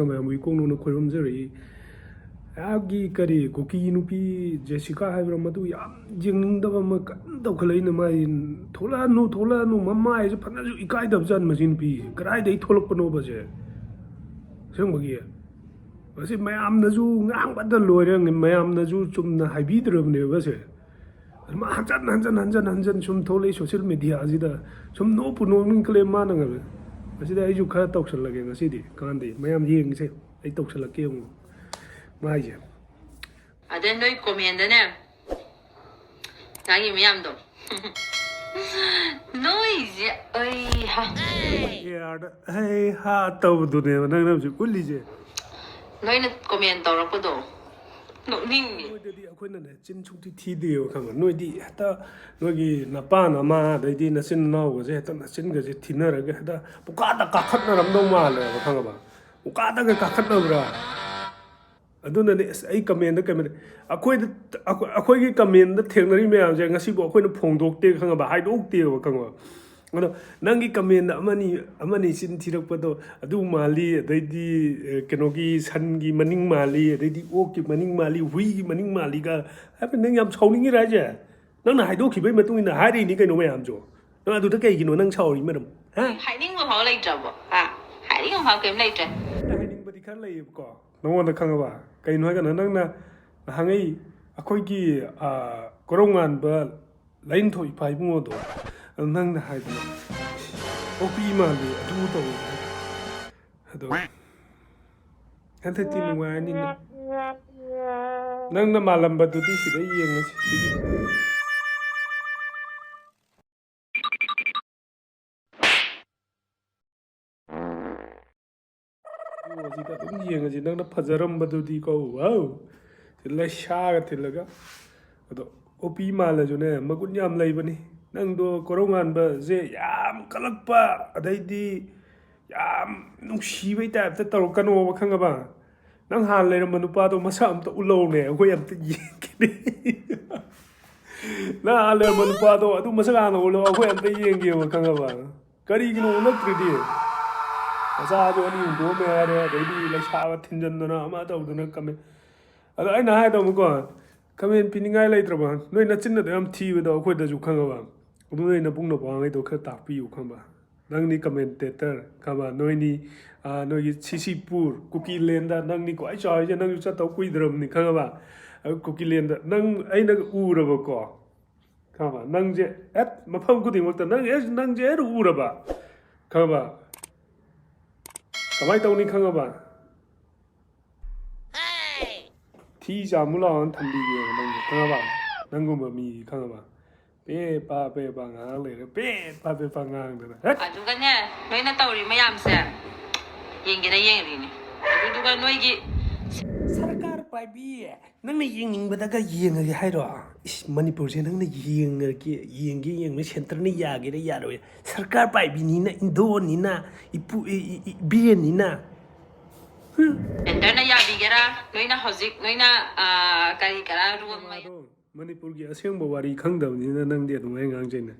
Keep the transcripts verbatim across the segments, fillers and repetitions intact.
ꯃꯌꯥꯝꯕꯨ ꯏꯀꯣꯛ ꯅꯣꯟꯅ ꯈꯣꯏꯔꯝꯖꯔꯤ꯫ ꯑꯩꯍꯥꯛꯀꯤ ꯀꯔꯤ ꯀꯨꯀꯤ ꯅꯨꯄꯤ ꯖꯦꯁꯤꯀꯥ ꯍꯥꯏꯕ꯭ꯔꯥ, ꯃꯗꯨ ꯌꯥꯝ ꯌꯦꯡꯅꯤꯡꯗꯕ ꯑꯃ ꯀꯟꯅ ꯇꯧꯈꯠꯂꯛꯏꯅ꯫ ꯃꯥꯏ "ꯊꯣꯛꯂꯛꯑꯅꯨ, ꯊꯣꯛꯂꯛꯑꯅꯨ", ꯃꯃꯥꯏꯁꯦ ꯐꯅꯁꯨ ꯏꯀꯥꯏꯗꯕ ꯖꯥꯠ ꯃꯁꯤ ꯅꯨꯄꯤꯁꯦ꯫ ꯀꯗꯥꯏꯗꯒꯤ ꯊꯣꯛꯂꯛꯄꯅꯣꯕꯁꯦ? ꯑꯁꯦꯡꯕꯒꯤ꯫ ꯃꯁꯤ ꯃꯌꯥꯝꯅꯁꯨ ꯉꯥꯡꯕꯗ ꯂꯣꯏꯔꯦ, ꯃꯌꯥꯝꯅꯁꯨ ꯆꯨꯝꯅ ꯍꯥꯏꯕꯤꯗ꯭ꯔꯕꯅꯦꯕ ꯁꯦ꯫ ꯃꯥ ꯍꯟꯖꯟ ꯍꯟꯖꯟ ꯍꯟꯖꯟ ꯍꯟꯖꯟ ꯁꯨꯝ ꯊꯣꯛꯂꯛꯏ ꯁꯣꯁꯤꯌꯦꯜ ꯃꯦꯗꯤꯌꯥꯁꯤꯗ, ꯁꯨꯝ ꯅꯣꯛꯄꯨ ꯅꯣꯛꯅꯤꯡꯈꯠꯂꯦ ꯃꯥꯅ ꯉꯝꯃꯦ꯫ ꯃꯁꯤꯗ ꯑꯩꯁꯨ ꯈꯔ ꯇꯧꯁꯜꯂꯒꯦ ꯉꯁꯤꯗꯤ, ꯀꯥꯟꯗꯦ, ꯃꯌꯥꯝ ꯌꯦꯡꯉꯤꯁꯦ꯫ ꯑꯩ ꯇꯧꯁꯜꯂꯛꯀꯦ ꯑꯃꯨꯛ ꯃꯥꯏꯁꯦ꯫ ꯑꯗꯩ ꯅꯣꯏ ꯀꯣꯃꯦꯟꯗꯅꯦ, ꯅꯪꯒꯤ ꯃꯌꯥꯝꯗꯣ꯫ ꯅꯣꯏꯁꯦ ꯑꯩ ꯍꯥ꯫ ꯑꯦꯌꯥꯔꯗ "ꯍꯩ ꯍꯥ" ꯇꯧꯕꯗꯨꯅꯦꯕ ꯅꯪꯅ ꯍꯧꯖꯤꯛ ꯎꯠꯂꯤꯁꯦ꯫ ꯅꯣꯏꯅ ꯀꯣꯃꯦꯟ ꯇꯧꯔꯛꯄꯗꯣ ꯅꯣꯛꯅꯤꯡꯉꯦ꯫ ꯅꯣꯏꯗꯗꯤ ꯑꯩꯈꯣꯏꯅꯅꯦ ꯆꯤꯟ ꯁꯨꯡꯊꯤ ꯊꯤꯗꯦꯕ, ꯈꯪꯕ? ꯅꯣꯏꯗꯤ ꯍꯦꯛꯇ ꯅꯣꯏꯒꯤ ꯅꯄꯥ ꯅꯃꯥ ꯑꯗꯩꯗꯤ ꯅꯆꯤꯟ ꯅꯅꯥꯎꯒꯁꯦ ꯍꯦꯛꯇ ꯅꯆꯤꯟꯒꯁꯦ ꯊꯤꯅꯔꯒ ꯍꯦꯛꯇ ꯄꯨꯀꯥꯗ ꯀꯥꯈꯠꯅꯔꯝꯗꯧ ꯃꯥꯜꯂꯦꯕ, ꯈꯪꯉꯕ? ꯄꯨꯀꯥꯗꯒ ꯀꯥꯈꯠꯅꯕ꯭ꯔꯥ? ꯑꯗꯨꯅꯅꯦ ꯑꯁ ꯑꯩ ꯀꯃꯦꯟꯗ ꯀꯩꯅꯣ ꯑꯩꯈꯣꯏꯗ ꯑꯩꯈꯣꯏ- ꯑꯩꯈꯣꯏꯒꯤ ꯀꯃꯦꯟꯗ ꯊꯦꯡꯅꯔꯤ ꯃꯌꯥꯝꯁꯦ ꯉꯁꯤꯕꯨ ꯑꯩꯈꯣꯏꯅ ꯐꯣꯡꯗꯣꯛꯇꯦ, ꯈꯪꯉꯕ? ꯍꯥꯏꯗꯣꯛꯇꯦꯕ, ꯈꯪꯉꯕ? ꯑꯗꯣ ꯅꯪꯒꯤ ꯀꯃꯦꯟꯗ ꯑꯃꯅꯤ ꯑꯃꯅꯤ ꯆꯤꯟ ꯊꯤꯔꯛꯄꯗꯣ, "ꯑꯗꯨ ꯃꯥꯜꯂꯤ", ꯑꯗꯩꯗꯤ ꯑꯦ, ꯀꯩꯅꯣꯒꯤ ꯁꯟꯒꯤ ꯃꯅꯤꯡ ꯃꯥꯜꯂꯤ, ꯑꯗꯩꯗꯤ ꯑꯣꯛꯀꯤ ꯃꯅꯤꯡ ꯃꯥꯜꯂꯤ, ꯍꯨꯏꯒꯤ ꯃꯅꯤꯡ ꯃꯥꯜꯂꯤꯒ ꯍꯥꯏꯕ, ꯅꯪ ꯌꯥꯝ ꯁꯥꯎꯅꯤꯡꯉꯤꯔ ꯍꯥꯏꯁꯦ? ꯅꯪꯅ ꯍꯥꯏꯗꯣꯛꯈꯤꯕꯩ ꯃꯇꯨꯡ ꯏꯟꯅ ꯍꯥꯏꯔꯤꯅꯤ ꯀꯩꯅꯣ ꯃꯌꯥꯝꯁꯨ꯫ ꯅꯪ ꯑꯗꯨꯗ ꯀꯩꯒꯤꯅꯣ ꯅꯪ ꯁꯥꯎꯔꯤ ꯃꯔꯝ? ꯍꯥ? ꯍꯥꯏꯅꯤꯡꯕ ꯐꯥꯎ ꯂꯩꯇ꯭ꯔꯕꯣ? ꯍꯥ? ꯍꯥꯏꯅꯤꯡꯕ ꯐꯥꯎ ꯀꯩꯝ ꯂꯩꯇ꯭ꯔꯦ? ꯍꯥꯏꯅꯤꯡꯕꯗꯤ ꯈꯔ ꯂꯩꯌꯦꯕꯀꯣ꯫ ꯅꯉꯣꯟꯗ ꯈꯪꯉꯕ? ꯀꯩꯅꯣ ꯍꯥꯏꯔꯀꯥꯟꯗ ꯅꯪꯅ ꯅꯍꯥꯟꯉꯩ ꯑꯩꯈꯣꯏꯒꯤ, ꯑꯥ, ꯀꯣꯔꯧꯉꯥꯟꯕ ꯂꯥꯏꯅꯤꯡꯊꯧ ꯏꯄꯥ ꯏꯕꯨꯡꯉꯣꯗꯣ, ꯑꯗꯨ ꯅꯪꯅ ꯍꯥꯏꯗꯅ "ꯑꯣꯄꯤ ꯃꯥꯜꯂꯤ", ꯑꯗꯨ ꯇꯧꯋꯤ꯫ ꯑꯗꯣ ꯍꯟꯗꯛꯇꯤ ꯅꯨꯡꯉꯥꯏꯔꯅꯤ ꯅꯪ꯫ ꯅꯪꯅ ꯃꯥꯜꯂꯝꯕꯗꯨꯗꯤ ꯁꯤꯗ ꯌꯦꯡꯉꯁꯤ꯫ ꯁꯤꯒꯤ ꯚꯤꯗꯤꯑꯣꯁꯤꯗ ꯑꯗꯨꯝ ꯌꯦꯡꯉꯁꯤ꯫ ꯅꯪꯅ ꯐꯖꯔꯝꯕꯗꯨꯗꯤ ꯀꯣ, ꯋꯥꯎ! ꯁꯤ ꯂꯩꯁꯥꯒ ꯊꯤꯜꯂꯒ꯫ ꯑꯗꯣ ꯑꯣꯄꯤ ꯃꯥꯜꯂꯁꯨꯅꯦ, ꯃꯒꯨꯟ ꯌꯥꯝ ꯂꯩꯕꯅꯤ꯫ ꯅꯪꯗꯣ ꯀꯣꯔꯧꯉꯥꯟꯕꯁꯦ ꯌꯥꯝ ꯀꯜꯂꯛꯄ, ꯑꯗꯩꯗꯤ ꯌꯥꯝ ꯅꯨꯡꯁꯤꯕꯩ ꯇꯥꯏꯞꯇ ꯇꯧꯔꯛꯀꯅꯣꯕ, ꯈꯪꯉꯕ? ꯅꯪ ꯍꯥꯟꯅ ꯂꯩꯔꯝꯕ ꯅꯨꯄꯥꯗꯣ ꯃꯁꯛ ꯑꯝꯇ ꯎꯠꯂꯧꯅꯦ, ꯑꯩꯈꯣꯏ ꯑꯝꯇ ꯌꯦꯡꯒꯦꯅꯦ꯫ ꯅꯪ ꯍꯥꯟꯅ ꯂꯩꯔꯝꯕ ꯅꯨꯄꯥꯗꯣ ꯑꯗꯨ ꯃꯁꯛ ꯍꯥꯟꯅ ꯎꯠꯂꯣ, ꯑꯩꯈꯣꯏ ꯑꯝꯇ ꯌꯦꯡꯒꯦꯕ, ꯈꯪꯉꯕ? ꯀꯔꯤꯒꯤꯅꯣ ꯎꯠꯂꯛꯇ꯭ꯔꯤꯗꯤ? ꯃꯆꯥꯁꯨ ꯑꯅꯤ ꯍꯨꯟꯗꯣꯛꯑꯝꯃꯦ ꯍꯥꯏꯔꯦ, ꯑꯗꯩꯗꯤ ꯂꯩꯁꯥꯕ ꯊꯤꯟꯖꯟꯗꯅ ꯑꯃ ꯇꯧꯗꯅ ꯀꯃꯦꯟ꯫ ꯑꯗꯣ ꯑꯩꯅ ꯍꯥꯏꯗꯧꯕꯀꯣ, ꯀꯃꯦꯟ ꯄꯤꯅꯤꯡꯉꯥꯏ ꯂꯩꯇ꯭ꯔꯕ? ꯅꯣꯏ ꯅꯆꯤꯟꯅꯗꯣ ꯌꯥꯝ ꯊꯤꯕꯗꯣ ꯑꯩꯈꯣꯏꯗꯁꯨ ꯈꯪꯉꯕ? ꯑꯗꯨ ꯅꯣꯏ ꯅꯕꯨꯡ ꯅꯄ꯭ꯋꯥꯉꯩꯗꯣ ꯈꯔ ꯇꯥꯛꯄꯤꯌꯨ ꯈꯪꯕ? ꯅꯪꯗꯤ ꯀꯃꯦꯟꯇꯦꯇꯔ ꯈꯪꯕ? ꯅꯣꯏꯅꯤ, ꯑꯥ, ꯅꯣꯏꯒꯤ ꯁꯤꯁꯤꯄꯨꯔ, ꯀꯨꯀꯤꯂꯦꯟꯗ ꯅꯪꯅꯤ ꯈ꯭ꯋꯥꯏ ꯆꯥꯎꯔꯤꯁꯦ꯫ ꯅꯪꯁꯨ ꯆꯠꯇꯧ ꯀꯨꯏꯗ꯭ꯔꯕꯅꯤ ꯈꯪꯉꯕ? ꯑꯗꯨ ꯀꯨꯀꯤꯂꯦꯟꯗ ꯅꯪ ꯑꯩꯅ ꯎꯔꯕꯀꯣ, ꯈꯪꯉꯕ? ꯅꯪꯁꯦ ꯍꯦꯛ ꯃꯐꯝ ꯈꯨꯗꯤꯡꯃꯛꯇ ꯅꯪ ꯍꯦꯛ, ꯅꯪꯁꯦ ꯍꯦꯛ ꯎꯔꯕ, ꯈꯪꯉꯕ? ꯀꯃꯥꯏꯅ ꯇꯧꯅꯤ ꯈꯪꯉꯕ? ꯊꯤ ꯆꯥꯃꯨ ꯂꯥꯎꯅ ꯊꯝꯕꯤꯒꯦꯕ ꯅꯪꯁꯦ, ꯈꯪꯉꯕ? ꯅꯪꯒꯨꯝꯕ ꯃꯤ ꯈꯪꯉꯕ? ꯄꯦ ꯄꯥ ꯄꯦ ꯄꯥ ꯉꯥꯡ ꯂꯩꯔꯦ, ꯄꯦ ꯄꯥ ꯄꯦ ꯄꯥ ꯉꯥꯡꯗꯅ꯫ ꯍꯦꯠ! ꯑꯗꯨꯒꯅꯦ, ꯅꯣꯏꯅ ꯇꯧꯔꯤ ꯃꯌꯥꯝꯁꯦ ꯌꯦꯡꯒꯦꯅ ꯌꯦꯡꯉꯤꯅꯤ꯫ ꯑꯗꯨꯗꯨꯒ ꯅꯣꯏꯒꯤ ꯁꯔꯀꯥꯔ ꯄꯥꯏꯕꯤ, ꯅꯪꯅ ꯌꯦꯡꯅꯤꯡꯕꯗꯒ ꯌꯦꯡꯉꯒꯦ ꯍꯥꯏꯔꯣ? ꯏꯁ, ꯃꯅꯤꯄꯨꯔꯁꯦ ꯅꯪꯅ ꯌꯦꯡꯉꯒꯦ, ꯌꯦꯡꯒꯦ ꯌꯦꯡꯕ ꯁꯦꯟꯇꯔꯅ ꯌꯥꯒꯦꯔꯥ ꯌꯥꯔꯣꯏ? ꯁꯔꯀꯥꯔ ꯄꯥꯏꯕꯤꯅꯤꯅ, ꯏꯟꯗꯣꯅꯤꯅ, ꯏꯄꯨ, ꯏ-, ꯏ-, ꯏ-, ꯏꯕꯦꯟꯅꯤꯅ꯫ ꯁꯦꯟꯇꯔꯅ ꯌꯥꯕꯤꯒꯦꯔꯥ? ꯅꯣꯏꯅ ꯍꯧꯖꯤꯛ, ꯅꯣꯏꯅ, ꯑꯥ, ꯀꯔꯤ ꯀꯔꯥ ꯔꯨꯜ ꯃꯌꯥꯝ ꯃꯅꯤꯄꯨꯔꯒꯤ ꯑꯁꯦꯡꯕ ꯋꯥꯔꯤ ꯈꯪꯗꯕꯅꯤꯅ ꯅꯪꯗꯤ ꯑꯗꯨꯃꯥꯏꯅ ꯉꯥꯡꯖꯩꯅꯦ꯫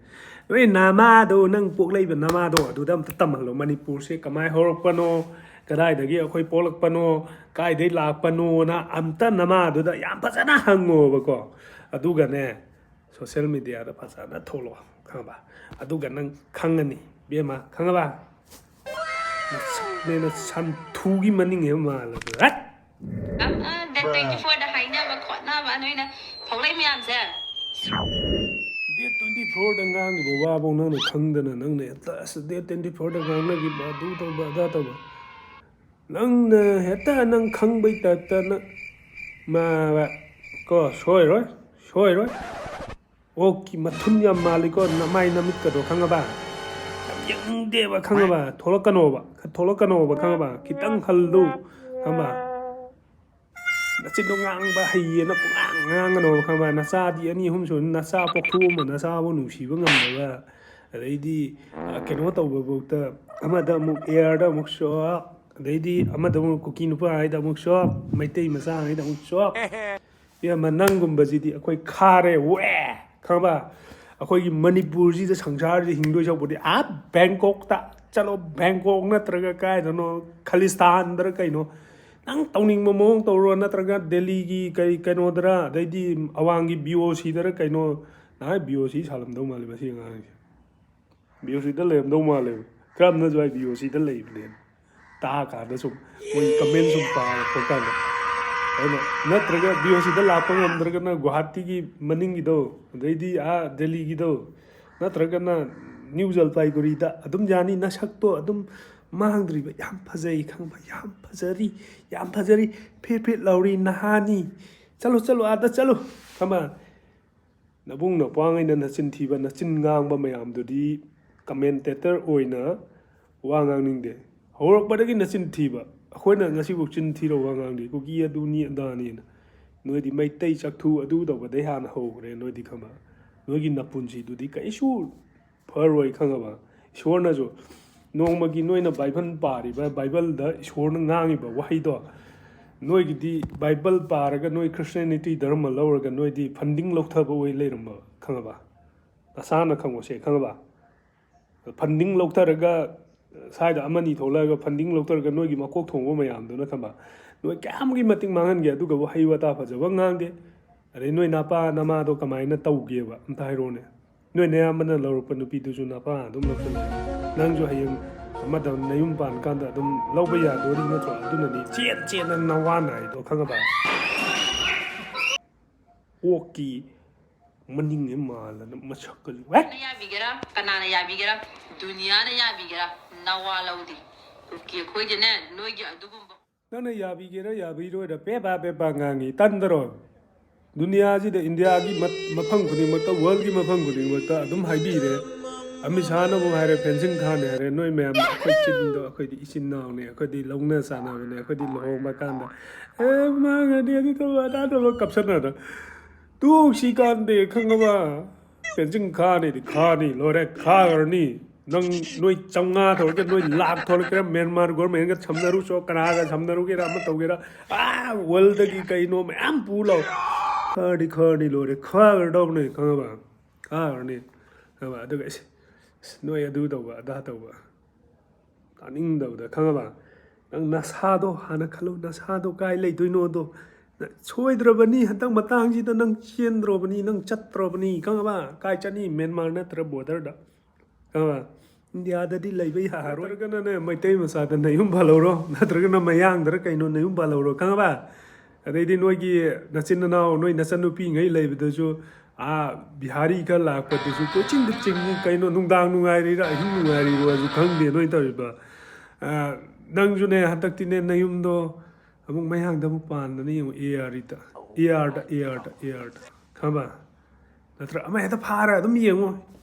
ꯅꯣꯏ ꯅꯃꯥꯗꯣ, ꯅꯪ ꯄꯣꯛꯂꯛꯏꯕ ꯅꯃꯥꯗꯣ ꯑꯗꯨꯗ ꯑꯝꯇ ꯇꯝꯍꯜꯂꯣ꯫ ꯃꯅꯤꯄꯨꯔꯁꯦ ꯀꯃꯥꯏ ꯍꯧꯔꯛꯄꯅꯣ, ꯀꯗꯥꯏꯗꯒꯤ ꯑꯩꯈꯣꯏ ꯄꯣꯛꯂꯛꯄꯅꯣ, ꯀꯥꯏꯗꯩ ꯂꯥꯛꯄꯅꯣꯅ ꯑꯝꯇ ꯅꯃꯥꯗꯨꯗ ꯌꯥꯝ ꯐꯖꯅ ꯍꯪꯉꯣꯕꯀꯣ꯫ ꯑꯗꯨꯒꯅꯦ, ꯁꯣꯁꯦꯜ ꯃꯦꯗꯤꯌꯥꯗ ꯐꯖꯅ ꯊꯣꯛꯂꯛꯑꯣ, ꯈꯪꯉꯕ? ꯑꯗꯨꯒ ꯅꯪ ꯈꯪꯉꯅꯤ, ꯏꯕꯦꯝꯃ, ꯈꯪꯉꯕ? ꯅꯁꯛꯅꯦꯅ ꯁꯟꯊꯨꯒꯤ ꯃꯅꯤꯡ ꯍꯦꯛ ꯃꯥꯜꯂꯕ꯫ ꯍꯠ! ꯑꯃ, ꯗꯦꯠ ꯇ꯭ꯋꯦꯟꯇꯤ ꯐꯣꯔꯗ ꯍꯥꯏꯅꯕ ꯈꯣꯠꯅꯕ ꯅꯣꯏꯅ ꯊꯣꯛꯂꯛꯏ ꯃꯌꯥꯝꯁꯦ꯫ ꯗꯦꯠ ꯇ꯭ꯋꯦꯟꯇꯤ ꯐꯣꯔꯗ ꯉꯥꯡꯉꯤꯕ ꯋꯥꯐꯧ ꯅꯪꯅ ꯈꯪꯗꯅ, ꯅꯪꯅ ꯍꯦꯛꯇ, "ꯑꯁ, ꯗꯦꯠ ꯇ꯭ꯋꯦꯟꯇꯤ ꯐꯣꯔꯗ ꯉꯥꯡꯅꯈꯤꯕ ꯑꯗꯨ ꯇꯧꯕ ꯑꯗꯥ ꯇꯧꯕ", ꯅꯪꯅ ꯍꯦꯛꯇ ꯅꯪ ꯈꯪꯕꯩ ꯇꯥꯏꯞꯇ ꯅꯪ, ꯃꯥ, ꯀꯣ, ꯁꯣꯏꯔꯣꯏ, ꯁꯣꯏꯔꯣꯏ꯫ ꯑꯣꯛꯀꯤ ꯃꯊꯨꯟ ꯌꯥꯝ ꯃꯥꯜꯂꯤꯀꯣ, ꯅꯃꯥꯏ ꯅꯃꯤꯠꯀꯗꯣ, ꯈꯪꯉꯕ? ꯌꯥꯝ ꯌꯦꯡꯅꯤꯡꯗꯦꯕ, ꯈꯪꯉꯕ? ꯊꯣꯛꯂꯛꯀꯅꯣꯕ, ꯊꯣꯛꯂꯛꯀꯅꯣꯕ, ꯈꯪꯉꯕ? ꯈꯤꯇꯪ ꯍꯜꯂꯨ, ꯈꯪꯉꯕ? ꯅꯆꯤꯟꯗꯣ ꯉꯥꯡꯕ ꯍꯩꯌꯦꯅ ꯄꯨꯡꯉꯥꯡ ꯉꯥꯡꯒꯅꯣꯕ, ꯈꯪꯉꯕ? ꯅꯆꯥꯗꯤ ꯑꯅꯤ ꯑꯍꯨꯝ ꯁꯨꯔꯅꯤ, ꯅꯆꯥ ꯄꯣꯛꯊꯣꯛꯑꯝꯕ ꯅꯆꯥꯕꯨ ꯅꯨꯡꯁꯤꯕ ꯉꯝꯗꯕ, ꯑꯗꯩꯗꯤ, ꯑ, ꯀꯩꯅꯣ ꯇꯧꯕꯐꯧꯗ ꯑꯃꯗ ꯑꯃꯨꯛ ꯑꯦꯌꯔꯗ ꯑꯃꯨꯛ ꯁꯣꯛ, ꯑꯗꯩꯗꯤ ꯑꯃꯗ ꯑꯃꯨꯛ ꯀꯨꯀꯤ ꯅꯨꯄꯥ ꯍꯥꯏꯗ ꯑꯃꯨꯛ ꯁꯣꯛ, ꯃꯩꯇꯩ ꯃꯆꯥ ꯍꯥꯏꯗ ꯑꯃꯨꯛ ꯁꯣꯛ꯫ ꯏꯌꯥꯝꯕ, ꯅꯪꯒꯨꯝꯕꯁꯤꯗꯤ ꯑꯩꯈꯣꯏ ꯈꯥꯔꯦ, ꯋꯦ, ꯈꯪꯉꯕ? ꯑꯩꯈꯣꯏꯒꯤ ꯃꯅꯤꯄꯨꯔꯁꯤꯗ, ꯁꯪꯁꯥꯔꯁꯤꯗ ꯍꯤꯡꯗꯣꯏ ꯁꯔꯨꯛꯄꯨꯗꯤ ꯑꯥ ꯕꯦꯡꯀꯣꯛꯇ ꯆꯠꯂꯣ, ꯕꯦꯡꯀꯣꯛ ꯅꯠꯇ꯭ꯔꯒ ꯀꯥꯏꯗꯅꯣ, ꯈꯂꯤꯁꯇꯥꯟꯗꯔ ꯀꯩꯅꯣ, ꯅꯪ ꯇꯧꯅꯤꯡꯕ ꯃꯑꯣꯡ ꯇꯧꯔꯣ, ꯅꯠꯇ꯭ꯔꯒ ꯗꯦꯜꯂꯤꯒꯤ ꯀꯔꯤ ꯀꯩꯅꯣꯗꯔ, ꯑꯗꯩꯗꯤ ꯑꯋꯥꯡꯒꯤ ꯕꯤ ꯑꯣ ꯁꯤꯗꯔ ꯀꯩꯅꯣ, ꯅꯍꯥꯟ ꯕꯤ ꯑꯣ ꯁꯤ ꯁꯥꯜꯂꯝꯗꯧ ꯃꯥꯜꯂꯦ ꯃꯁꯤ ꯑꯉꯥꯡꯁꯦ꯫ ꯕꯤ ꯑꯣ ꯁꯤꯗ ꯂꯩꯔꯝꯗꯧ ꯃꯥꯜꯂꯦꯕ꯫ ꯀꯔꯝꯅꯁꯨ ꯍꯥꯏ ꯕꯤ ꯑꯣ ꯁꯤꯗ ꯂꯩꯕꯅꯦ꯫ ꯇꯥ ꯀꯥꯟꯗ ꯁꯨꯝ ꯃꯣꯏ ꯀꯃꯦꯟ ꯁꯨꯝ ꯄꯥꯔꯛꯄ ꯀꯥꯟꯗ, ꯑꯩꯅ, "ꯅꯠꯇ꯭ꯔꯒ ꯕꯤ ꯑꯣ ꯁꯤꯗ ꯂꯥꯛꯄ ꯉꯝꯗ꯭ꯔꯒꯅ ꯒꯨꯋꯥꯍꯥꯇꯤꯒꯤ ꯃꯅꯤꯡꯒꯤꯗꯣ, ꯑꯗꯩꯗꯤ ꯑꯥ ꯗꯦꯜꯂꯤꯒꯤꯗꯣ, ꯅꯠꯇ꯭ꯔꯒꯅ ꯅ꯭ꯌꯨ ꯖꯜꯄꯥꯏꯒꯨꯔꯤꯗ ꯑꯗꯨꯝ ꯌꯥꯅꯤ, ꯅꯁꯛꯇꯣ ꯑꯗꯨꯝ ꯃꯥꯡꯗ꯭ꯔꯤꯕ, ꯌꯥꯝ ꯐꯖꯩ ꯈꯪꯕ, ꯌꯥꯝ ꯐꯖꯔꯤ, ꯌꯥꯝ ꯐꯖꯔꯤ, ꯐꯤꯠ ꯐꯤꯠ ꯂꯥꯎꯔꯤ, ꯅꯍꯥꯅꯤ, ꯆꯠꯂꯣ, ꯆꯠꯂꯣ, ꯑꯥꯗ ꯆꯠꯂꯣ", ꯈꯪꯕ? ꯅꯕꯨꯡ ꯅꯄ꯭ꯋꯥꯉꯩꯅ ꯅꯆꯤꯟ ꯊꯤꯕ, ꯅꯆꯤꯟ ꯉꯥꯡꯕ ꯃꯌꯥꯝꯗꯨꯗꯤ ꯀꯃꯦꯟꯇꯦꯇꯔ ꯑꯣꯏꯅ ꯋꯥ ꯉꯥꯡꯅꯤꯡꯗꯦ꯫ ꯍꯧꯔꯛꯄꯗꯒꯤ ꯅꯆꯤꯟ ꯊꯤꯕ꯫ ꯑꯩꯈꯣꯏꯅ ꯉꯁꯤꯐꯥꯎ ꯆꯤꯟ ꯊꯤꯔ ꯋꯥ ꯉꯥꯡꯗꯦ꯫ ꯀꯨꯀꯤ ꯑꯗꯨꯅꯤ ꯑꯗꯥꯅꯤꯅ꯫ ꯅꯣꯏꯗꯤ ꯃꯩꯇꯩ ꯆꯥꯛꯊꯨ ꯑꯗꯨ ꯇꯧꯕꯗꯩ ꯍꯥꯟꯅ ꯍꯧꯈ꯭ꯔꯦ ꯅꯣꯏꯗꯤ, ꯈꯪꯕ? ꯅꯣꯏꯒꯤ ꯅꯄꯨꯟꯁꯤꯗꯨꯗꯤ ꯀꯩꯁꯨ ꯐꯔꯣꯏ, ꯈꯪꯉꯕ? ꯏꯁꯣꯔꯅꯁꯨ ꯅꯣꯡꯃꯒꯤ ꯅꯣꯏꯅ ꯕꯥꯏꯕꯜ ꯄꯥꯔꯤꯕ, ꯕꯥꯏꯕꯜꯗ ꯏꯁꯣꯔꯅ ꯉꯥꯡꯉꯤꯕ ꯋꯥꯍꯩꯗꯣ, ꯅꯣꯏꯒꯤꯗꯤ ꯕꯥꯏꯕꯜ ꯄꯥꯔꯒ ꯅꯣꯏ ꯈ꯭ꯔꯤꯁꯇꯤꯌꯥꯅꯤꯇꯤ ꯙꯔꯃ ꯂꯧꯔꯒ ꯅꯣꯏꯗꯤ ꯐꯟꯗꯤꯡ ꯂꯧꯊꯕ ꯑꯣꯏ ꯂꯩꯔꯝꯕ, ꯈꯪꯉꯕ? ꯅꯁꯥꯅ ꯈꯪꯉꯣꯁꯦ, ꯈꯪꯉꯕ? ꯐꯟꯗꯤꯡ ꯂꯧꯊꯔꯒ, ꯁ꯭ꯋꯥꯏꯗ ꯑꯃꯅꯤ ꯊꯣꯛꯂꯛꯑꯒ ꯐꯟꯗꯤꯡ ꯂꯧꯊꯔꯒ ꯅꯣꯏꯒꯤ ꯃꯀꯣꯛ ꯊꯣꯡꯕ ꯃꯌꯥꯝꯗꯨꯅ, ꯈꯪꯕ? ꯅꯣꯏ ꯀꯌꯥꯝꯒꯤ ꯃꯇꯤꯛ ꯃꯥꯡꯍꯟꯒꯦ, ꯑꯗꯨꯒ ꯋꯥꯍꯩ ꯋꯥꯇꯥ ꯐꯖꯕ ꯉꯥꯡꯗꯦ꯫ ꯑꯗꯩ ꯅꯣꯏ ꯅꯄꯥ ꯅꯃꯥꯗꯣ ꯀꯃꯥꯏꯅ ꯇꯧꯒꯦꯕ? ꯑꯝꯇ ꯍꯥꯏꯔꯛꯑꯣꯅꯦ꯫ ꯅꯣꯏ ꯅꯌꯥꯝꯕꯅ ꯂꯧꯔꯛꯄ ꯅꯨꯄꯤꯗꯨꯁꯨ ꯅꯄꯥ ꯑꯗꯨꯝ ꯂꯧꯁꯤꯜꯂꯦ꯫ ꯅꯪꯁꯨ ꯍꯌꯦꯡ ꯑꯃꯗ ꯅꯌꯨꯝ ꯄꯥꯟꯀꯥꯟꯗ ꯑꯗꯨꯝ ꯂꯧꯕ ꯌꯥꯗꯣꯔꯤ ꯅꯠꯇ꯭ꯔꯣ? ꯑꯗꯨꯅꯅꯤ ꯆꯦꯠ ꯆꯦꯠꯅ ꯅꯋꯥ ꯅꯥꯏꯗꯣ, ꯈꯪꯉꯕ? ꯑꯣꯛꯀꯤ ꯃꯅꯤꯡ ꯍꯦꯛ ꯃꯥꯜꯂꯅ ꯃꯁꯛꯀꯁꯨ ꯍꯦꯛ꯫ ꯀꯅꯥꯅ ꯌꯥꯕꯤꯒꯦꯔꯥ? ꯀꯅꯥꯅ ꯌꯥꯕꯤꯒꯦꯔꯥ? ꯗꯨꯅꯤꯌꯥꯅ ꯌꯥꯕꯤꯒꯦꯔꯥ? ꯅꯋꯥ ꯂꯧꯗꯦ꯫ ꯀꯨꯀꯤ ꯑꯩꯈꯣꯏꯗꯤꯅꯦ, ꯅꯣꯏꯒꯤ ꯑꯗꯨꯒꯨꯝꯕ ꯅꯪꯅ ꯌꯥꯕꯤꯒꯦꯔꯥ ꯌꯥꯕꯤꯔꯣꯏꯔꯥ ꯄꯦꯄꯥ ꯄꯦꯄꯥ ꯉꯥꯡꯉꯤ, ꯇꯟꯗꯔꯣ? ꯗꯨꯅꯤꯌꯥꯁꯤꯗ, ꯏꯟꯗꯤꯌꯥꯒꯤ ꯃꯠ-, ꯃꯐꯝ ꯈꯨꯗꯤꯡꯃꯛꯇ, ꯋꯥꯔꯜꯒꯤ ꯃꯐꯝ ꯈꯨꯗꯤꯡꯃꯛꯇ ꯑꯗꯨꯝ ꯍꯥꯏꯕꯤꯔꯦ꯫ ꯑꯃꯤꯠ ꯁꯥꯍꯅ ꯑꯃꯨꯛ ꯍꯥꯏꯔꯦ, ꯐꯦꯟꯁꯤꯡ ꯈꯥꯟꯅꯦ ꯍꯥꯏꯔꯦ꯫ ꯅꯣꯏ ꯃꯌꯥꯝ ꯑꯩꯈꯣꯏ ꯆꯤꯟꯗꯣ, ꯑꯩꯈꯣꯏꯗꯤ ꯏꯆꯤꯟ ꯏꯅꯥꯎꯅꯦ, ꯑꯩꯈꯣꯏꯗꯤ ꯂꯧꯅ ꯆꯥꯟꯅꯕꯅꯦ, ꯑꯩꯈꯣꯏꯗꯤ ꯂꯨꯍꯣꯡꯕ ꯀꯥꯟꯗ, "ꯑꯦ, ꯃꯥ ꯉꯥꯅꯤ ꯑꯗꯨ ꯇꯧꯕ ꯑꯗꯥ ꯇꯧꯕ" ꯀꯞꯁꯟꯅꯗꯅ꯫ ꯇꯣꯛꯁꯤ ꯀꯥꯟꯗꯦ, ꯈꯪꯉꯕ? ꯐꯦꯟꯁꯤꯡ ꯈꯥꯅꯤꯗꯤ ꯈꯥꯅꯤ, ꯂꯣꯏꯔꯦ, ꯈꯥꯈ꯭ꯔꯅꯤ꯫ ꯅꯪ, ꯅꯣꯏ ꯆꯥꯝꯃꯉꯥ ꯊꯣꯛꯂꯛꯀꯦ, ꯅꯣꯏ ꯂꯥꯛ ꯊꯣꯛꯂꯛꯀꯦꯔꯥ, ꯃ꯭ꯌꯥꯟꯃꯥꯔ ꯒꯣꯔꯃꯦꯟꯒ ꯁꯝꯅꯔꯨꯆꯣ, ꯀꯅꯥꯒ ꯁꯝꯅꯔꯨꯒꯦꯔꯥ, ꯑꯃ ꯇꯧꯒꯦꯔꯥ, ꯑꯥ, ꯋꯥꯔꯜꯗꯒꯤ ꯀꯩꯅꯣ ꯃꯌꯥꯝ ꯄꯨ ꯂꯥꯛꯑꯣ꯫ ꯈꯥꯔꯗꯤ ꯈꯥꯔꯅꯤ, ꯂꯣꯏꯔꯦ, ꯈꯥꯈ꯭ꯔꯗꯧꯕꯅꯦ, ꯈꯪꯉꯕ? ꯈꯥꯈ꯭ꯔꯅꯤ, ꯈꯪꯉꯕ? ꯑꯗꯨꯒ ꯏꯁ, ꯏꯁ, ꯅꯣꯏ ꯑꯗꯨ ꯇꯧꯕ, ꯑꯗꯥ ꯇꯧꯕ꯫ ꯇꯥꯅꯤꯡꯗꯕꯗ, ꯈꯪꯉꯕ? ꯅꯪ ꯅꯁꯥꯗꯣ ꯍꯥꯟꯅ ꯈꯜꯂꯣ, ꯅꯁꯥꯗꯣ ꯀꯥꯏ ꯂꯩꯗꯣꯏꯅꯣꯗꯣ꯫ ꯅ-, ꯁꯣꯏꯗ꯭ꯔꯕꯅꯤ, ꯍꯟꯗꯛ ꯃꯇꯥꯡꯁꯤꯗ ꯅꯪ ꯆꯦꯟꯗ꯭ꯔꯣꯕꯅꯤ, ꯅꯪ ꯆꯠꯇ꯭ꯔꯣꯕꯅꯤ, ꯈꯪꯉꯕ? ꯀꯥꯏ ꯆꯠꯅꯤ? ꯃ꯭ꯌꯥꯟꯃꯥꯔ ꯅꯠꯇ꯭ꯔ ꯕꯣꯔꯗꯔꯗ, ꯈꯪꯉꯕ? ꯏꯟꯗꯤꯌꯥꯗꯗꯤ ꯂꯩꯕ ꯌꯥꯔꯔꯣꯏ꯫ ꯅꯠꯇ꯭ꯔꯒꯅꯅꯦ, ꯃꯩꯇꯩ ꯃꯆꯥꯗ ꯅꯌꯨꯝ ꯄꯥꯜꯍꯧꯔꯣ, ꯅꯠꯇ꯭ꯔꯒꯅ ꯃꯌꯥꯡꯗꯔ ꯀꯩꯅꯣ ꯅꯌꯨꯝ ꯄꯥꯜꯍꯧꯔꯣ, ꯈꯪꯉꯕ? ꯑꯗꯩꯗꯤ ꯅꯣꯏꯒꯤ ꯅꯆꯤꯟ ꯅꯅꯥꯎ, ꯅꯣꯏ ꯅꯆꯟꯅꯨꯄꯤꯉꯩ ꯂꯩꯕꯗꯨꯁꯨ, ꯑꯥ, ꯕꯤꯍꯥꯔꯤ ꯈꯔ ꯂꯥꯛꯄꯗꯨꯁꯨ ꯀꯣꯏꯆꯤꯟꯗ ꯆꯤꯡꯉꯤ꯫ ꯀꯩꯅꯣ, ꯅꯨꯡꯗꯥꯡ ꯅꯨꯡꯉꯥꯏꯔꯤꯔꯥ, ꯑꯍꯤꯡ ꯅꯨꯡꯉꯥꯏꯔꯤꯔꯣꯁꯨ ꯈꯪꯗꯦ ꯅꯣꯏ ꯇꯧꯔꯤꯕ꯫ ꯑꯥ, ꯅꯪꯁꯨꯅꯦ, ꯍꯟꯗꯛꯇꯤꯅꯦ, ꯅꯌꯨꯝꯗꯣ ꯑꯃꯨꯛ ꯃꯌꯥꯡꯗ ꯑꯃꯨꯛ ꯄꯥꯟꯗꯅ ꯌꯦꯡꯉꯨ, ꯑꯦ ꯑꯥꯔꯗ, ꯑꯦ ꯑꯥꯔꯗ, ꯑꯦ ꯑꯥꯔꯗ, ꯑꯦ ꯑꯥꯔꯗ, ꯈꯪꯉꯕ? ꯅꯠꯇ꯭ꯔ ꯑꯃ ꯍꯦꯛꯇ ꯐꯥꯔ ꯑꯗꯨꯝ ꯌꯦꯡꯉꯣ,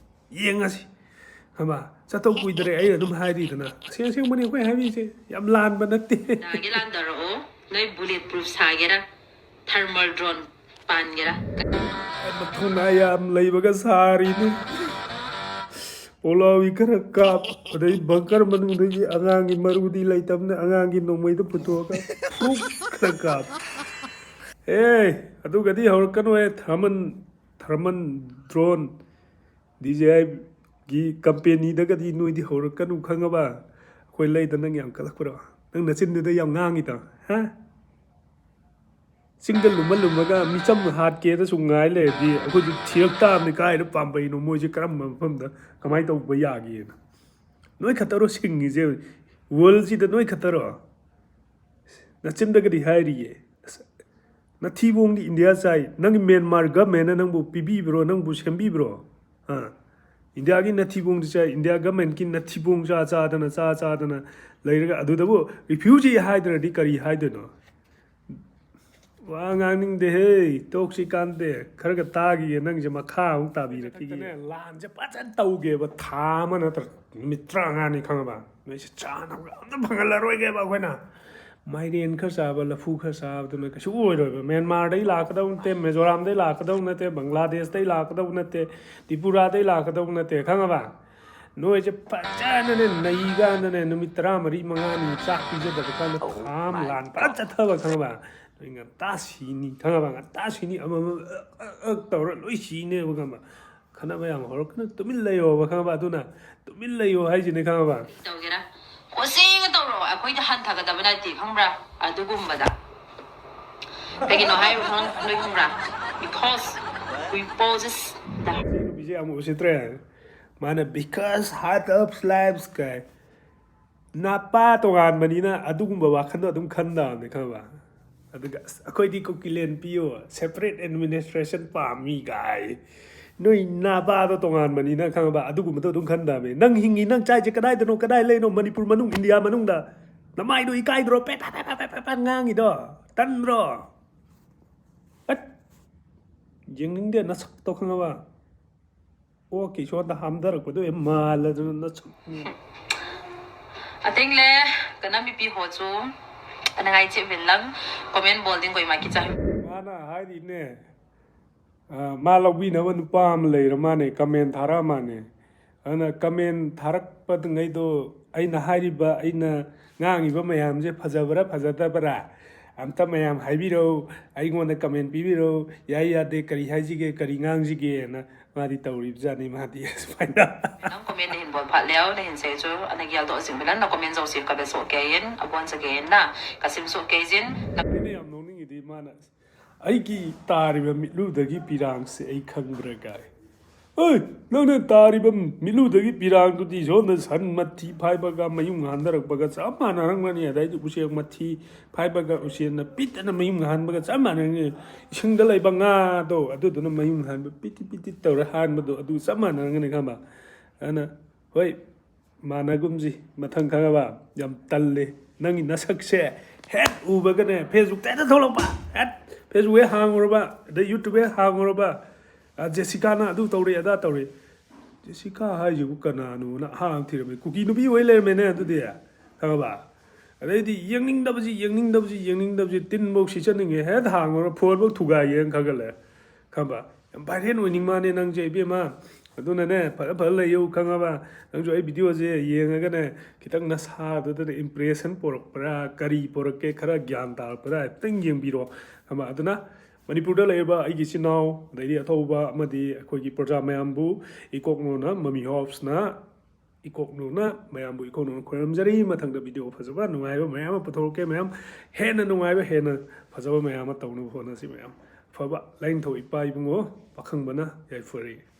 ꯌꯦꯡꯉꯁꯤ, ꯈꯪꯉꯕ? ꯆꯠꯇꯧ ꯀꯨꯏꯗ꯭ꯔꯦ, ꯑꯩꯅ ꯑꯗꯨꯝ ꯍꯥꯏꯔꯤꯗꯅ꯫ ꯑꯁꯦꯡ ꯑꯁꯦꯡꯕꯅꯤ ꯑꯩꯈꯣꯏ ꯍꯥꯏꯕꯤꯁꯦ, ꯌꯥꯝ ꯂꯥꯟꯕ ꯅꯠꯇꯦ꯫ ꯂꯥꯟꯗꯥꯒꯦ ꯂꯥꯟꯗꯥꯔꯛꯑꯣ, ꯅꯣꯏ ꯕꯨꯂꯦꯠ ꯄ꯭ꯔꯨꯐ ꯁꯥꯒꯦꯔꯥ, ꯊꯔꯃꯜ ꯗ꯭ꯔꯣꯟ ꯄꯥꯟꯒꯦꯔꯥ? ꯃꯊꯧꯅꯥ ꯌꯥꯝ ꯂꯩꯕꯒ ꯁꯥꯔꯤꯅꯤ꯫ ꯄꯣꯂꯥꯎꯏ ꯈꯔ ꯀꯥꯞ, ꯑꯗꯩ ꯕꯪꯀꯔ ꯃꯅꯨꯡꯗꯒꯤ ꯑꯉꯥꯡꯒꯤ ꯃꯔꯨꯗꯤ ꯂꯩꯇꯕꯅ, ꯑꯉꯥꯡꯒꯤ ꯅꯣꯡꯃꯩꯗ ꯄꯨꯊꯣꯛꯑꯒ ꯐꯨꯛ ꯈꯔ ꯀꯥꯞ꯫ ꯑꯦ, ꯑꯗꯨꯒꯗꯤ ꯍꯧꯔꯛꯀꯅꯨꯍꯦ, ꯊꯔꯃꯜ, ꯊꯔꯃꯜ ꯗ꯭ꯔꯣꯟ, ꯗꯤ ꯖꯦ ꯑꯥꯏꯒꯤ ꯀꯝꯄꯦꯅꯤꯗꯒꯗꯤ ꯅꯣꯏꯗꯤ ꯍꯧꯔꯛꯀꯅꯨ, ꯈꯪꯉꯕ? ꯑꯩꯈꯣꯏ ꯂꯩꯗ ꯅꯪ ꯌꯥꯝ ꯀꯜꯂꯛꯄ꯭ꯔꯣ? ꯅꯪ ꯅꯆꯤꯟꯗꯨꯗ ꯌꯥꯝ ꯉꯥꯡꯉꯤꯗ, ꯍꯥ? ꯆꯤꯡꯗ ꯂꯨꯝꯃ ꯂꯨꯝꯃꯒ ꯃꯤꯆꯝ ꯍꯥꯠꯀꯦꯅ ꯁꯨꯝ ꯉꯥꯏ ꯂꯩꯔꯗꯤ ꯑꯩꯈꯣꯏꯁꯨ ꯊꯤꯔꯛ ꯇꯥꯕꯅꯤ, ꯀꯥꯏꯗ ꯄꯥꯝꯕꯩꯅꯣ, ꯃꯣꯏꯁꯦ ꯀꯔꯝꯕ ꯃꯐꯝꯗ ꯀꯃꯥꯏꯅ ꯇꯧꯕ ꯌꯥꯒꯦꯅ꯫ ꯅꯣꯏ ꯈꯛꯇꯔꯣ ꯁꯤꯡꯉꯤꯁꯦ? ꯋꯥꯔꯜꯁꯤꯗ ꯅꯣꯏ ꯈꯛꯇꯔꯣ? ꯅꯆꯤꯟꯗꯒꯗꯤ ꯍꯥꯏꯔꯤꯌꯦ꯫ ꯑꯁ, ꯅꯊꯤꯕꯣꯡꯗꯤ ꯏꯟꯗꯤꯌꯥ ꯆꯥꯏ꯫ ꯅꯪꯒꯤ ꯃ꯭ꯌꯥꯟꯃꯥꯔ ꯒꯃꯦꯟꯅ ꯅꯪꯕꯨ ꯄꯤꯕꯤꯕ꯭ꯔꯣ, ꯅꯪꯕꯨ ꯁꯦꯝꯕꯤꯕ꯭ꯔꯣ? ꯑꯥ, ꯏꯟꯗꯤꯌꯥꯒꯤ ꯅꯊꯤꯕꯣꯡꯗꯤ ꯆꯥꯏ, ꯏꯟꯗꯤꯌꯥ ꯒꯃꯦꯟꯒꯤ ꯅꯊꯤꯕꯣꯡ ꯆꯥ ꯆꯥꯗꯅ, ꯆꯥ ꯆꯥꯗꯅ ꯂꯩꯔꯒ, ꯑꯗꯨꯗꯕꯨ ꯔꯤꯐ꯭ꯌꯨꯖꯤ ꯍꯥꯏꯗ꯭ꯔꯗꯤ ꯀꯔꯤ ꯍꯥꯏꯗꯣꯏꯅꯣ? ꯋꯥ ꯉꯥꯡꯅꯤꯡꯗꯦꯍꯦ, ꯇꯣꯛꯁꯤ ꯀꯥꯟꯗꯦ꯫ ꯈꯔꯒ ꯇꯥꯈꯤꯒꯦ, ꯅꯪꯁꯦ ꯃꯈꯥ ꯑꯃꯨꯛ ꯇꯥꯕꯤꯔꯛꯈꯤꯒꯦ꯫ ꯂꯥꯟꯁꯦ ꯐꯖꯅ ꯇꯧꯒꯦꯕ, ꯊꯥ ꯑꯃ ꯅꯠꯇ꯭ꯔ ꯅꯨꯃꯤꯠ ꯇꯔꯥꯃꯉꯥꯅꯤ, ꯈꯪꯉꯕ? ꯅꯣꯏꯁꯦ ꯆꯥꯅꯕ ꯑꯝꯇ ꯐꯪꯍꯜꯂꯔꯣꯏꯒꯦꯕ ꯑꯩꯈꯣꯏꯅ꯫ ꯃꯥꯏꯔꯦꯟ ꯈꯔ ꯆꯥꯕ, ꯂꯐꯨ ꯈꯔ ꯆꯥꯕꯗꯨꯅ ꯀꯩꯁꯨ ꯑꯣꯏꯔꯣꯏꯕ꯫ ꯃ꯭ꯌꯥꯟꯃꯥꯔꯗꯩ ꯂꯥꯛꯀꯗꯧ ꯅꯠꯇꯦ, ꯃꯤꯖꯣꯔꯥꯝꯗꯩ ꯂꯥꯛꯀꯗꯧ ꯅꯠꯇꯦ, ꯕꯪꯒ꯭ꯂꯥꯗꯦꯁꯇꯩ ꯂꯥꯛꯀꯗꯧ ꯅꯠꯇꯦ, ꯇ꯭ꯔꯤꯄꯨꯔꯥꯗꯩ ꯂꯥꯛꯀꯗꯧ ꯅꯠꯇꯦ, ꯈꯪꯉꯕ? ꯅꯣꯏꯁꯦ ꯐꯖꯅꯅꯦ ꯅꯩꯀꯥꯟꯗꯅꯦ, ꯅꯨꯃꯤꯠ ꯇꯔꯥꯃꯔꯤ ꯃꯉꯥꯅꯤ ꯆꯥꯛ ꯄꯤꯖꯗꯕ ꯀꯥꯟꯗ ꯊꯥ ꯑꯃ ꯂꯥꯟ ꯐꯖꯅ ꯆꯠꯊꯕ, ꯈꯪꯉꯕ? ꯅꯣꯏ ꯉꯟꯇꯥ ꯁꯤꯅꯤ, ꯈꯪꯉꯕ? ꯉꯟꯇꯥ ꯁꯤꯅꯤ, ꯑꯃꯃꯝ ꯑꯛ, ꯑꯛ, ꯑꯛ ꯇꯧꯔ ꯂꯣꯏ ꯁꯤꯅꯦꯕ, ꯈꯪꯉꯕ? ꯈꯠꯅꯕ ꯌꯥꯝ ꯍꯧꯔꯛꯀꯅꯨ, ꯇꯨꯃꯤꯟ ꯂꯩꯌꯣꯕ, ꯈꯪꯉꯕ? ꯑꯗꯨꯅ ꯇꯨꯃꯤꯟ ꯂꯩꯌꯣ ꯍꯥꯏꯁꯤꯅꯦ, ꯈꯪꯉꯕ? ꯇꯧꯒꯦꯔꯥ? ꯑꯩꯈꯣꯏꯗ ꯍꯟꯊꯒꯗꯕ ꯅꯠꯇꯦ, ꯈꯪꯕ꯭ꯔꯥ? ꯑꯗꯨꯒꯨꯝꯕꯗ ꯀꯩꯒꯤꯅꯣ ꯍꯥꯏꯕ ꯈꯪ-, ꯅꯣꯏ ꯈꯪꯕ꯭ꯔꯥ? Because we possess the ꯅꯨꯄꯤꯁꯦ ꯌꯥꯝ ꯎꯁꯤꯠꯇ꯭ꯔꯦ꯫ ꯃꯥꯅ "because heart of slaves" ꯀꯥꯏ꯫ ꯅꯄꯥ ꯇꯣꯉꯥꯟꯕꯅꯤꯅ ꯑꯗꯨꯒꯨꯝꯕ ꯋꯥꯈꯜꯗꯣ ꯑꯗꯨꯝ ꯈꯟꯗꯕꯅꯦ, ꯈꯪꯉꯕ? ꯑꯗꯨꯒ "ꯑꯁ, ꯑꯩꯈꯣꯏꯗꯤ ꯀꯨꯀꯤꯂꯦꯟ ꯄꯤꯌꯣ, separate administration ꯄꯥꯝꯃꯤ" ꯀꯥꯏ꯫ ꯅꯣꯏ ꯅꯄꯥꯗꯣ ꯇꯣꯉꯥꯟꯕꯅꯤꯅ, ꯈꯪꯉꯕ? ꯑꯗꯨꯒꯨꯝꯕꯗꯣ ꯑꯗꯨꯝ ꯈꯟꯗꯕꯅꯦ꯫ ꯅꯪ ꯍꯤꯡꯉꯤ, ꯅꯪ ꯆꯥꯏꯁꯦ ꯀꯗꯥꯏꯗꯅꯣ, ꯀꯗꯥꯏ ꯂꯩꯅꯣ? ꯃꯅꯤꯄꯨꯔ ꯃꯅꯨꯡ, ꯏꯟꯗꯤꯌꯥ ꯃꯅꯨꯡꯗ꯫ ꯅꯃꯥꯏꯗꯣ ꯏꯀꯥꯏꯗ꯭ꯔꯣ? ꯄꯦꯠ ꯄꯦꯠ ꯄꯦꯠ ꯄꯦꯠ ꯄꯦꯠ ꯄꯦꯠ ꯉꯥꯡꯉꯤꯗꯣ꯫ ꯇꯟꯗ꯭ꯔꯣ? ꯑꯠ! ꯌꯦꯡꯅꯤꯡꯗꯦ ꯅꯁꯛꯇꯣ, ꯈꯪꯉꯕ? ꯑꯣꯛꯀꯤ ꯁꯣꯟꯗ ꯍꯥꯝꯊꯔꯛꯄꯗꯣ ꯍꯦꯛ ꯃꯥꯜꯂꯗꯅ ꯅꯁꯛ꯫ ꯑꯇꯦꯡꯂꯦ, ꯀꯅꯥ ꯃꯤꯄꯤ ꯍꯣꯆꯨ, ꯑꯅꯉꯥꯏ ꯆꯦ ꯕꯤꯜꯂꯪ, comment bol ding koi maki cha. ꯃꯥꯅ ꯍꯥꯏꯔꯤꯅꯦ, ꯑ, ꯃꯥ ꯂꯧꯕꯤꯅꯕ ꯅꯨꯄꯥ ꯑꯃ ꯂꯩꯔ ꯃꯥꯅꯦ, comment ꯊꯥꯔꯛꯑ ꯃꯥꯅꯦ꯫ ꯑꯗꯨꯅ comment ꯊꯥꯔꯛꯄꯉꯩꯗꯣ ꯑꯩꯅ ꯍꯥꯏꯔꯤꯕ, ꯑꯩꯅ ꯉꯥꯡꯉꯤꯕ ꯃꯌꯥꯝꯁꯦ ꯐꯖꯕ꯭ꯔꯥ ꯐꯖꯗꯕ꯭ꯔꯥ? ꯑꯝꯇ ꯃꯌꯥꯝ ꯍꯥꯏꯕꯤꯔꯛꯎ, ꯑꯩꯉꯣꯟꯗ comment ꯄꯤꯕꯤꯔꯛꯎ, ꯌꯥꯏ ꯌꯥꯗꯦ, ꯀꯔꯤ ꯍꯥꯏꯁꯤꯒꯦ, ꯀꯔꯤ ꯉꯥꯡꯁꯤꯒꯦꯅ ꯃꯥꯗꯤ ꯇꯧꯔꯤꯕꯖꯥꯠꯅꯤ, ꯃꯥꯗꯤ ꯁꯨꯃꯥꯏꯅ꯫ Nang comment na hin bol phat leo, na hin se chu, ana gial do sing bilan, na comment jau sing ka be so ke yin, a bon sa ke yin na, ka sim so ke yin, na ꯑꯩꯅ ꯌꯥꯝ ꯅꯣꯛꯅꯤꯡꯉꯤꯗꯤ ꯃꯥꯅ, "ꯑꯩꯒꯤ ꯇꯥꯔꯤꯕ ꯃꯤꯠꯂꯨꯗꯒꯤ ꯄꯤꯔꯥꯡꯁꯦ ꯑꯩ ꯈꯪꯕ꯭ꯔꯥ?" ꯀꯥꯏ꯫ ꯑꯩ, ꯅꯪꯅ ꯇꯥꯔꯤꯕ ꯃꯤꯠꯂꯨꯗꯒꯤ ꯄꯤꯔꯥꯡꯗꯨꯗꯤ ꯁꯣꯝꯗ ꯁꯟ ꯃꯊꯤ ꯐꯥꯏꯕꯒ ꯃꯌꯨꯡ ꯍꯥꯟꯊꯔꯛꯄꯒ ꯆꯞ ꯃꯥꯟꯅꯔꯝꯒꯅꯤ, ꯑꯗꯩꯗꯤ ꯎꯆꯦꯛ ꯃꯊꯤ ꯐꯥꯏꯕꯒ ꯎꯆꯦꯛꯅ ꯄꯤꯠ ꯑꯅ ꯃꯌꯨꯡ ꯍꯥꯟꯕꯒ ꯆꯞ ꯃꯥꯟꯅꯔꯝꯒꯅꯤ, ꯏꯁꯤꯡꯗ ꯂꯩꯕ ꯉꯥꯗꯣ ꯑꯗꯨꯗꯨꯅ ꯃꯌꯨꯡ ꯍꯥꯟꯕ ꯄꯤꯠ ꯄꯤꯠ ꯄꯤꯠ ꯇꯧꯔ ꯍꯥꯟꯕꯗꯣ ꯑꯗꯨ ꯆꯞ ꯃꯥꯟꯅꯔꯝꯒꯅꯤ, ꯈꯪꯕ? ꯑꯗꯨꯅ ꯍꯣꯏ, ꯃꯥꯟꯅꯒꯨꯝꯁꯤ ꯃꯊꯪ, ꯈꯪꯉꯕ? ꯌꯥꯝ ꯇꯜꯂꯦ ꯅꯪꯒꯤ ꯅꯁꯛꯁꯦ꯫ ꯍꯦꯛ ꯎꯕꯒꯅꯦ Facebook ꯇ ꯍꯦꯛꯇ ꯊꯣꯛꯂꯛꯄ, ꯍꯦꯛ Facebook ꯍꯦꯛ ꯍꯥꯡꯉꯨꯔꯕ, ꯑꯗꯩ YouTube ꯍꯦꯛ ꯍꯥꯡꯉꯨꯔꯕ, "ꯑ, ꯖꯦꯁꯤꯀꯥꯅ ꯑꯗꯨ ꯇꯧꯔꯦ, ꯑꯗꯥ ꯇꯧꯔꯦ"꯫ ꯖꯦꯁꯤꯀꯥ ꯍꯥꯏꯁꯤꯕꯨ ꯀꯅꯥꯅꯣꯅ ꯑꯍꯥꯟꯕ ꯊꯤꯔꯝꯃꯦ꯫ ꯀꯨꯀꯤ ꯅꯨꯄꯤ ꯑꯣꯏ ꯂꯩꯔꯝꯃꯦꯅꯦ ꯑꯗꯨꯗꯤ, ꯈꯪꯉꯕ? ꯑꯗꯩꯗꯤ ꯌꯦꯡꯅꯤꯡꯗꯕꯁꯤ, ꯌꯦꯡꯅꯤꯡꯗꯕꯁꯤ, ꯌꯦꯡꯅꯤꯡꯗꯕꯁꯤ, ꯇꯤꯟꯐꯧ ꯁꯤꯠꯆꯅꯤꯡꯉꯦ꯫ ꯍꯦꯛ ꯍꯥꯡꯉꯨꯔ phone ꯐꯧ ꯊꯨꯒꯥꯏꯒꯦꯅ ꯈꯜꯂꯦ, ꯈꯪꯕ? ꯌꯥꯝ viral ꯑꯣꯏꯅꯤꯡ ꯃꯥꯅꯦ ꯅꯪꯁꯦ, ꯏꯕꯦꯝꯃ꯫ ꯑꯗꯨꯅꯅꯦ, ꯐꯖ ꯐꯖ ꯂꯩꯌꯨ, ꯈꯪꯉꯕ? ꯅꯪꯁꯨ ꯑꯩ video ꯁꯦ ꯌꯦꯡꯉꯒꯅꯦ, ꯈꯤꯇꯪ ꯅꯁꯥꯗꯨꯗꯅꯦ impression ꯄꯣꯔꯛꯄ꯭ꯔꯥ, ꯀꯔꯤ ꯄꯣꯔꯛꯀꯦ, ꯈꯔ ꯒ꯭ꯌꯥꯟ ꯇꯥꯔꯛꯄ꯭ꯔꯥ ꯍꯥꯏꯐꯦꯠꯇꯪ ꯌꯦꯡꯕꯤꯔꯣ, ꯈꯪꯉꯕ? ꯑꯗꯨꯅ ꯃꯅꯤꯄꯨꯔꯗ ꯂꯩꯔꯤꯕ ꯑꯩꯒꯤ ꯏꯆꯤꯟ ꯏꯅꯥꯎ, ꯑꯗꯩꯗꯤ ꯑꯊꯧꯕ ꯑꯃꯗꯤ ꯑꯩꯈꯣꯏꯒꯤ ꯄ꯭ꯔꯖꯥ ꯃꯌꯥꯝꯕꯨ ꯏꯀꯣꯛꯅꯣꯅ, ꯃꯃꯤ ꯍꯣꯞꯁꯅ ꯏꯀꯣꯛꯅꯧꯅ, ꯃꯌꯥꯝꯕꯨ ꯏꯀꯣꯛꯅꯧꯅ ꯈꯣꯏꯔꯝꯖꯔꯤ꯫ ꯃꯊꯪꯗ video ꯐꯖꯕ ꯅꯨꯡꯉꯥꯏꯕ ꯃꯌꯥꯝ ꯑꯃ ꯄꯨꯊꯣꯔꯛꯀꯦ꯫ ꯃꯌꯥꯝ ꯍꯦꯟꯅ ꯅꯨꯡꯉꯥꯏꯕ, ꯍꯦꯟꯅ ꯐꯖꯕ ꯃꯌꯥꯝ ꯑꯃ ꯇꯧꯅꯕ ꯍꯣꯠꯅꯁꯤ꯫ ꯃꯌꯥꯝ ꯐꯕ ꯂꯥꯏꯅꯤꯡꯊꯧ ꯏꯄꯥ ꯏꯕꯨꯡꯉꯣ ꯄꯥꯈꯪꯕꯅ ꯌꯥꯏꯐꯔꯤ꯫